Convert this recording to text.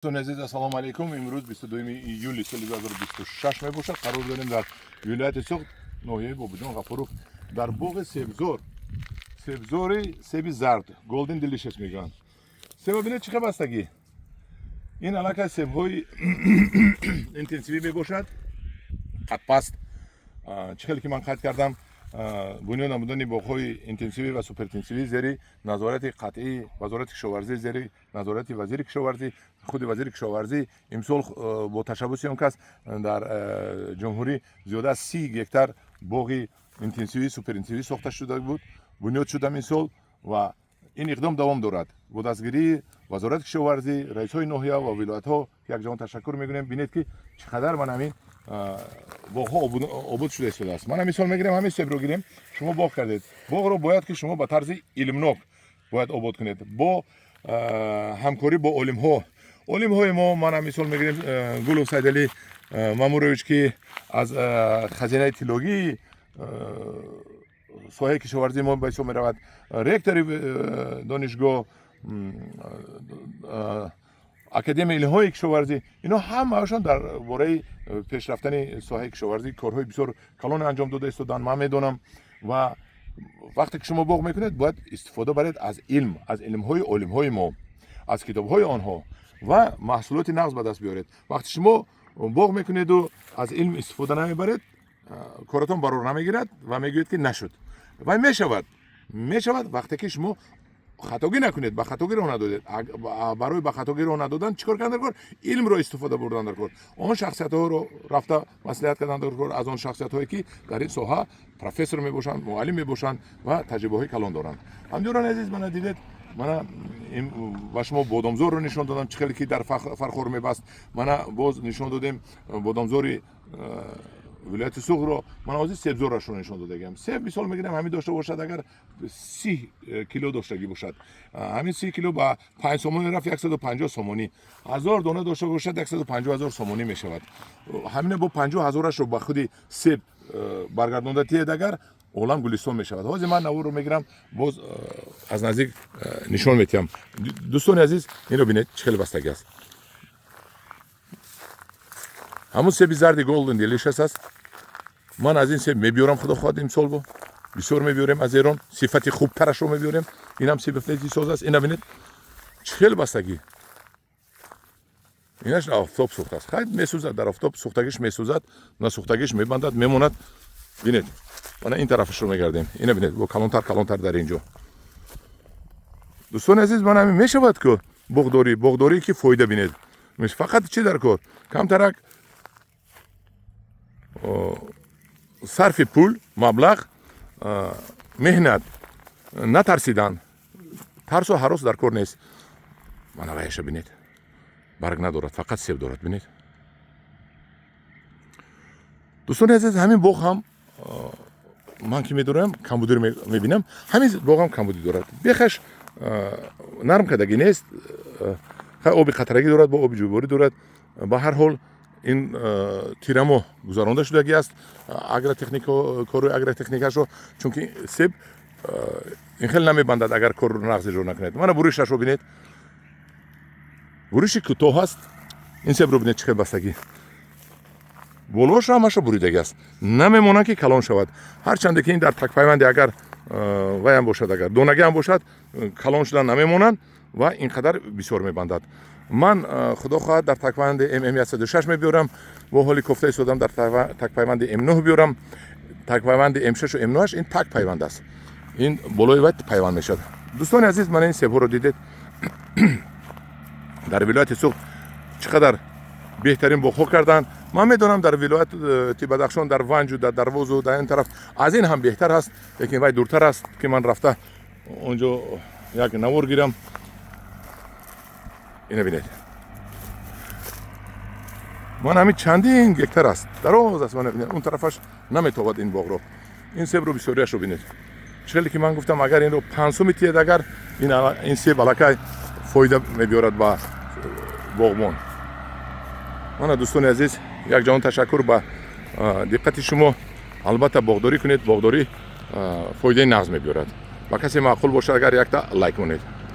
Дӯстони азиз, ассалому алайкум. Имрӯз 22 июли соли 2026 мебошад. Қарор дорем дар вилояти Суғд, ноҳияи Бобоҷон Ғафуров, дар боғи себзор, себзори себи зард, Golden Delicious мегӯянд. Себа бинед, чӣ хел бастагӣ. Ин аллакай себҳои интенсивӣ мебошад, қадпаст. Чӣ хеле ки ман қайд кардам, бунёд намудани боғҳои интенсивӣ ва суперинтенсивӣ зери назорати қатъии Вазорати кишоварзӣ, зери назорати вазири кишоварзӣ, худи вазири кишоварзӣ имсол бо ташаббуси он кас дар ҷумҳурӣ зиёда аз 30 гектар боғи интенсивӣ, суперинтенсивӣ сохта шуда буд, бунёд шуд ҳамин сол ва ин иқдом давом дорад бо дастгирии Вазорати кишоварзӣ, раисҳои ноҳия ва вилоятҳо, ки якҷаҳон ташаккур мекунем. Бинед, ки чӣ қадар ман ҳамин боғҳо обод шуда истодааст. Мана мисол мегирем, ҳамин себро гирем. Шумо боғ кардед, боғро бояд ки шумо ба тарзи илмнок бояд обод кунед, бо ҳамкорӣ бо олимҳо. Олимҳои мо, мана мисол мегирем, Гулов Сайдалӣ Мамурович, ки аз хазинаи тиллогии соҳаи кишоварзии мо ба ҳисоб меравад, ректори донишгоҳ, Академияи илмҳои кишоварзӣ, ино ҳамаашон дар бораи пешрафтани соҳаи кишоварзӣ корҳои бисёр калоне анҷом дода истоданд, ман медонам. Ва вақте ки шумо боғ мекунед, бояд истифода баред аз илм, аз илмҳои олимҳои мо, аз китобҳои онҳо ва маҳсулоти нағз ба даст биёред. Вақте шумо боғ мекунеду аз илм истифода намебаред, коратон барор намегирад ва мегӯед, ки нашуд. Вай мешавад, мешавад, вақте ки шумо хатогӣ накунед, ба хатогӣ роҳ надодед. Барои ба хатогӣ роҳ надодан чӣ кор кардан дар кор? Илмро истифода бурдан дар кор, он шахсиятҳоро рафта маслиҳат кардан дар кор, аз он шахсиятҳое ки дар ин соҳа профессор мебошанд, муаллим мебошанд ва таҷрибаҳои калон доранд. Ҳамдиёрони азиз, мана дидед, мана ба шумо бодомзорро нишон додам, чӣ хеле ки дар Фархор мебаст. Мана боз нишон додем бодомзори вилояти Суғдро. Ман ҳозир себзорашро нишон додагиам. Себ мисол мегирам, ҳамин дошта бошад, агар 30 кило доштагӣ бошад, ҳамин 30 кило ба 5 сомонӣ рафт, 150 сомонӣ. 1000 дона дошта бошад, 150 000 сомонӣ мешавад. Ҳамина бо 50 ҳазорашро ба худи себ баргардонда тиед агар, олам гулистон мешавад. Ҳозир ман наворро мегирам, боз аз наздик нишон метиҳам. Дӯстони азиз, инро бинед, чӣ хеле бастагӣ аст. Ҳамун себи зарди Golden Delicious аст. Ман аз ин себ мебиёрам, худо хоҳад, имсол бо бисёр мебиёрем аз Эрон, сифати хубтарашро мебиёрем. Инам себи соз аст. Ина бинед, чӣ хел бастагӣ. Инаш офтоб сӯхтааст. Хай, месӯзад дар офтоб, сӯхтагиш месӯзад, насӯхтагиш мебандад, мемонад. Бинед, мана ин тарафашро мегардем. Ина бинед, бо калонтар, калонтар дар ин ҷо. Дӯстони азиз, ман ҳамин мешавад ку боғдорӣ, боғдорӣ ки фоида бинед. Фақат чӣ дар кор? Камтарак сарфи пул, маблағ, меҳнат, натарсидан, тарсу ҳарос дар кор нест. Мана ваяша бинед, барг надорад, фақат себ дорад. Бинед, дӯстони азиз, ҳамин боғ ҳам ман ки медорам, камбудиро мебинам. Ҳамин боғ ҳам камбудӣ дорад, бехаш нарм кардагӣ нест. Оби қатрагӣ дорад, бо оби ҷӯйборӣ дорад. Ба ҳар ҳол, ин тирамоҳ гузаронда шудагӣ аст агротехника, кори агротехникашро, чунки себ ин хеле намебандад, агар корро нағз иҷро накунед. Мана буришашро бинед, буриши кӯтоҳ аст. Ин себро бинед, чӣ хел бастагӣ, болоаш ҳамаша буридагӣ аст, намемонад ки калон шавад. Ҳарчанде ки ин дар такпайванде агар ваям бошад, агар донагиам бошад, калон шудан намемонанд ва ин қадар бисёр мебандад. Ман, худо хоҳад, дар такпайванди ММ 106 мебиёрам. Бо ҳоли кофта истодам дар такпайванди М9 биёрам. Такпайванди М6 М9 ин так пайванд аст, ин болои вай пайванд мешавад. Дӯстони азиз, мана ин себҳоро дидед, дар вилояти Суғд чӣ қадар беҳтарин боғҳо карданд. Ман медонам, дар вилояти Бадахшон, дар Ванҷу, дар Дарвозу, дар ин тараф аз ин ҳам беҳтар аст, лекин вай дуртар аст, ки ман рафта он ҷо як навор гирам. Ина бинед, ман ҳамин чандин гектар аст, дароз аст. Мана бинед, он тарафаш наметобад ин боғро. Ин себро бисёрияшро бинед. Чӣ хеле ки ман гуфтам, агар инро 5 суми тиҳед, агар ин себ аллакай фоида мебиёрад ба боғбон. Мана, дӯстони азиз, як ҷаҳон ташаккур ба диққати шумо. Албатта, боғдорӣ кунед, боғдорӣ фоидаи нағз мебиёрад. Ба касе маъқул бошад агар, якта лайк монед.